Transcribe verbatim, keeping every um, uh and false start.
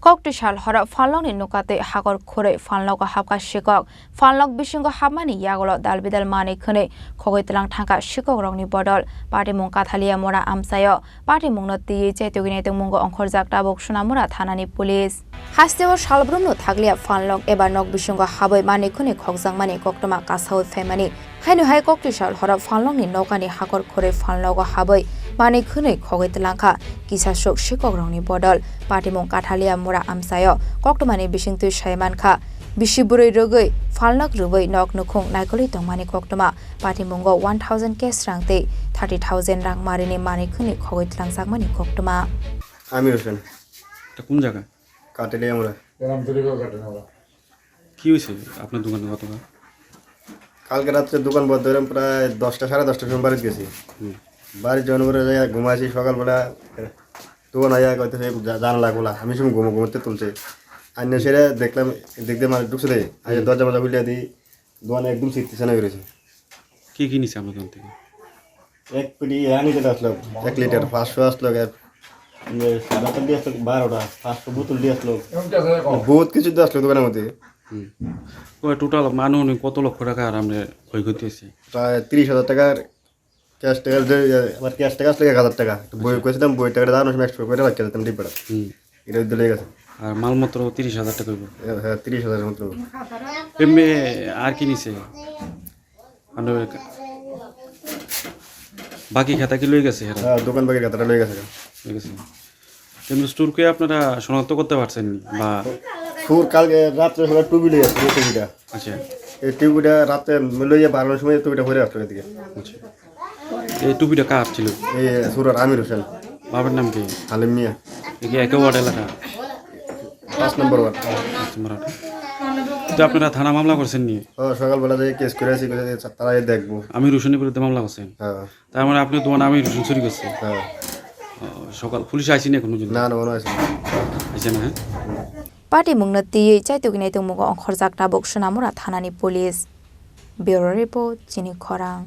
Kokti sal horo phalnokni nokatwi hakor khurwi phalnogo hapkha sikok. Phalnok bisingo hapmani yagulo dal bidal manwi khwnwi khogwi tlang thangkha sikokrokni bodol. Patimung Kathalia Mora amchaio. Patimungno twiwi chaitugwi naitungmungo ongkhorjak tabuk Sonamura thanani police. Hasteo salbrumno thakliya phalnok eba nok bisingo habwi manwi khwnwi khokjakmani koktwma kasaui phaimani. Haino hai kokti sal horo phalnokni nokani hakor khurwi phalnogo habwi manwi khwnwi khogwi tlangkha kisa swk sikokrokni bodol. Patimung Kathalia Mura amchaio koktwmani bisingtwi sai mankha, bisi bwrwi rwgwi phalnok rwui nok nukhung naikolwi tongmani koktwma. Patimungo one thousand cash rang tei thirty thousand rang marini manwi khwnwi khogwi tlangjakmani koktwma. Amir Hussain. এটা কোন জায়গা? কাটালিয়া মোড়া। কি হয়েছে আপনার দোকানে গতকাল? কালকে রাত্রে দোকান বন্ধ করে প্রায় দশটা, সাড়ে দশটার সময় বাড়িতে গেছি। হুম। বাড়িতে যাওয়ার পরে যাই ঘুমাইছি, সকালবেলা দোকান আইয়া কইতেছে, "জা-, জানালা খোলা।" আমি সব ঘুমো, ঘুমোতে তুলছে। আইনা সেরে দেখলাম, দেখতে মানে ঢুকছে রে। আইয়া হুম। দরজা মরজা খুলিয়া দিই, দোকান একদম ছিটতে ছানা হয়ে রয়েছে। কি কি নিছে আপনার দোকান থেকে? এক পেটি রানি যেটা আসলো, এক লিটার, পাঁচশো আসলো, এক, ইয়ে, সাদা তেল দিয়ে আসলো বারোটা, পাঁচশো বোতল দিয়ে আসলো। বহুত কিছু দিয়ে আসলো দোকানের মধ্যে। হুম। ওই টোটাল আনুমানিক কত লক্ষ টাকা আর আমরা ক্ষয়ক্ষতি হয়েছে? প্রায় তিরিশ হাজার টাকার ক্যাশ টাকা, যে, আবার ক্যাশ টাকা আসলো এক হাজার টাকা। তো বই আচ্ছা। কইছিলাম, বই টাকাটা দাঁড়ানোর সময় একশো করে রাখতে যেতাম ডিব্বাটা। হুম। এটা দিলে গেছে। আর মালপত্র তিরিশ হাজার টাকা হইব। হ্যাঁ, হ্যাঁ, তিরিশ হাজার মতো। এমনি আর কি নিছে? মানে, বাকি খাতা কি লই গেছে এরা? হ্যাঁ, দোকান বাকির খাতাটা লই গেছে। লই গেছে। কিন্তু চুরকে আপনারা শনাক্ত করতে পারছেন বা? চুর কালকে রাত্রে সবাই টুপি লই আসছে, এই টুপিটা। আচ্ছা। এই টুপিটা রাতে লইয়া বারোটার সময় টুপিটা পরে আসলো এদিকে। আচ্ছা। এই টুপিটা কার ছিল? এই চুরের আমির হোসেন। বাবার নাম কি? হালিম মিয়া। এ কি একই ওয়ার্ড এলাকা? পাঁচ নম্বর ওয়ার্ড। পাঁচ নম্বর ওয়ার্ড। তো আপনারা থানা মামলা করছেন নি? ও, সকালবেলা যে কেস করে আসি, করে তারা এই দেখবো। আমির হোসেনের বিরুদ্ধে মামলা করছেন? হ্যাঁ। তার মানে আপনি দোকান আমির হোসেন চুরি করছে? হ্যাঁ। ও, সকাল পুলিশ আইসি না এখনো পর্যন্ত? না, না, কোনো আইসি না। আইসে না, হ্যাঁ? Patimungno twiwi chaitugwi naitungmungo ongkhorjak tabuk Sonamura thanani police. Bureau report, Chini Khorang.